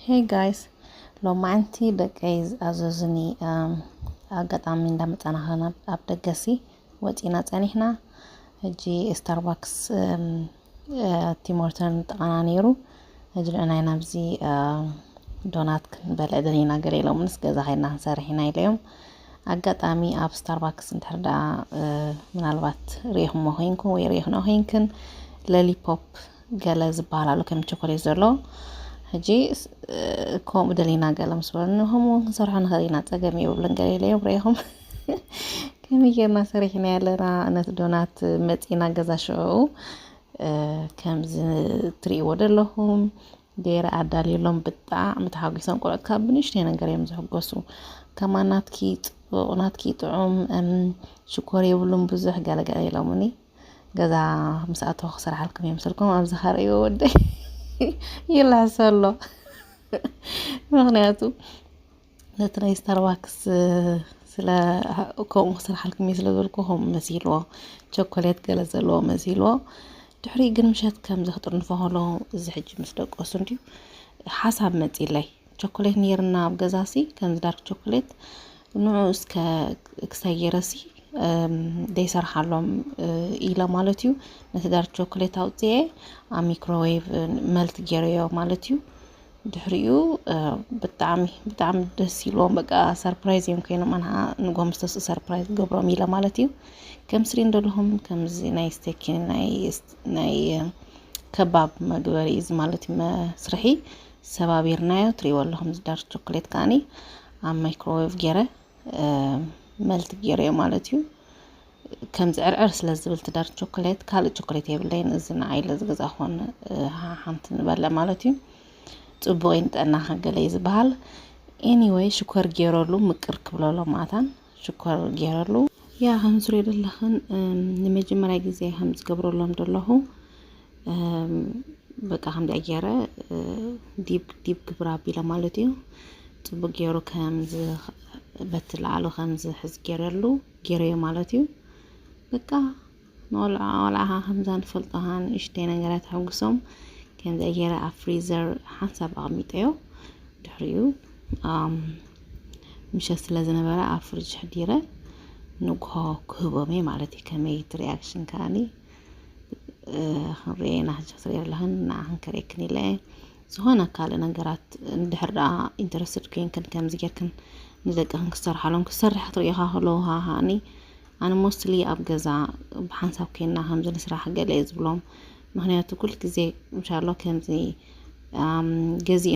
Hey guys, ሎማዓንቲ ደቀይ ዝኣዘዙኒ ኣጋጣሚ እንዳመፃና ከና ኣብ ደገሲ ወፂና ፀኒሕና። ሕጂ ስታርባክስ ቲሞርተን ጠቐና ነይሩ። ሕጂ ንዕናይ ናብዚ ዶናት ክንበልዕ ደሊና ገለ ኢሎምንስ ገዛ ከይድና ክንሰርሕ ኢና ኢለዮም። ኣጋጣሚ ኣብ ስታርባክስ እንድሕር ደኣ ምናልባት ርኢኹሞ ኮይንኩም ወይ ርኢኽንኦ ኮይንክን ለሊፖፕ ገለ ዝበሃል ኣሎ ከም ቸኮሌት ዘሎ። ሕጂ ከምኡ ደሊና ገለ ምስ በሉኒ ከምኡ ክንሰርሖ ንኽእል ኢና ጸገም የብሉን ገለ ኢለዮም ርኢኹም። ከመይ ጌርና ሰሪሕና ያለና ነቲ ዶናት መጺና ገዛ ሽዑ ከምዚ ትርእይዎ ዘለኹም ገይረ ኣዳልየሎም። ብጣዕሚ ተሓጒሶም። ቆልዑት ካብ ብንእሽተይ ነገር እዮም ዝሕጎሱ። ከማን ናትኪ ጽቡቕ፣ ናትኪ ጥዑም፣ ሽኮር የብሉን ብዙሕ ገለገለ ኢሎምኒ። ገዛ ምስ ኣተኹ ክሰርሓልኩም እየ ምስልኩም ኣብዚ ከርእይዎ ወደይ ይልሕሶ ኣሎ። ምኽንያቱ ነቲ ናይ ስታርባክስ ስለ ከምኡ ክሰርሓልኩም እየ ስለ ዝበልኩ ከምኡ መሲልዎ፣ ቸኮሌት ገለ ዘለዎ መሲልዎ። ድሕሪኡ ግን ምሸት ከምዚ ክጥርንፎ ከሎ እዚ ሕጂ ምስ ደቀሱ እንድዩ ሓሳብ መጺለይ። ቸኮሌት ነይርና ኣብ ገዛሲ ከምዚ ዳርክ ቸኮሌት ንዑ እስከ ክሳይ ገይረሲ ደይሰርሓሎም ኢለ ማለት እዩ። ነቲ ዳርክ ቸኮሌት ኣውፅኤ ኣብ ሚክሮዌቭ መልት ገይረዮ ማለት እዩ። ድሕሪኡ ብጣዕሚ ብጣዕሚ ደስ ኢልዎም። በቃ ሰርፕራይዝ እዮም ኮይኖም ኣንሃ ንጎምስተሱ ሰርፕራይዝ ገብሮም ኢለ ማለት እዩ። ከም ስሪ እንደለኹም ከምዚ ናይ ስቴኪን ናይ ከባብ መግበሪ እዚ ማለት እዩ መስርሒ ሰባቢርናዮ ትሪእዎ ኣለኹም። ዝዳር ቸኮሌት ከዓኒ ኣብ ማይክሮዌቭ ገይረ መልት ገይረዮ ማለት እዩ። ከምዚ ዕርዕር ስለ ዝብል ትዳር ቸኮሌት ካልእ ቸኮሌት የብለይን። እዚ ንዓይ ኢለ ዝገዛእኹን ሓንቲ ንበለ ማለት እዩ። ጽቡቕ እዩ ንጥዕናኻ ገለ እዩ ዝበሃል። ኤኒወይ ሽኮር ገይረሉ ምቅር ክብለሎ ማታን ሽኮር ገይረሉ። ያ ከም ዝሪኦ ዘለኽን ንመጀመርያ ግዜ ከም ዝገብረሎም ዘለኹ በቃ ከምዚኣ ገይረ ዲብ ዲብ ግብር ኣቢለ ማለት እዩ። ጽቡቅ ገይሩ ከም በቲ ላዕሉ ከም ዝሕዝ ገይረሉ ገይረዮ ማለት እዩ። በቃ ንቆልዓ ቆልዓኻ ከምዛ ንፈልጦኻ ንእሽተይ ነገራት ሕጉሶም ከምዚኣ ገይረ ኣብ ፍሪዘር ሓንሳብ ኣቐሚጠዮ። ድሕሪኡ ምሸት ስለ ዝነበረ ኣብ ፍሪጅ ሕዲረ ንግሆ ክህቦም እየ ማለት እዩ። ከመይ እቲ ሪያክሽን ከዓኒ ክንሪኦ ኢና። ሕጂ ክትሪኦ ኣለኽን ንዓኽን ከርእየክን ኢለ እየ። ዝኾነ ካልእ ነገራት እንድሕር ደኣ ኢንተረስትድ ኮይንክን ከምዚ ጌርክን ንደቅኽን ክሰርሓሎም ክሰርሕ ክትሪኢኻ ከለዉ ሃሃኒ ኣነ ሞስትሊ ኣብ ገዛ ብሓንሳብ ኮይንና ከምዚ ንስራሕ ገለ እየ ዝብሎም። ምኽንያቱ ኩሉ ግዜ እንሻሎ ከምዚ ገዚኡ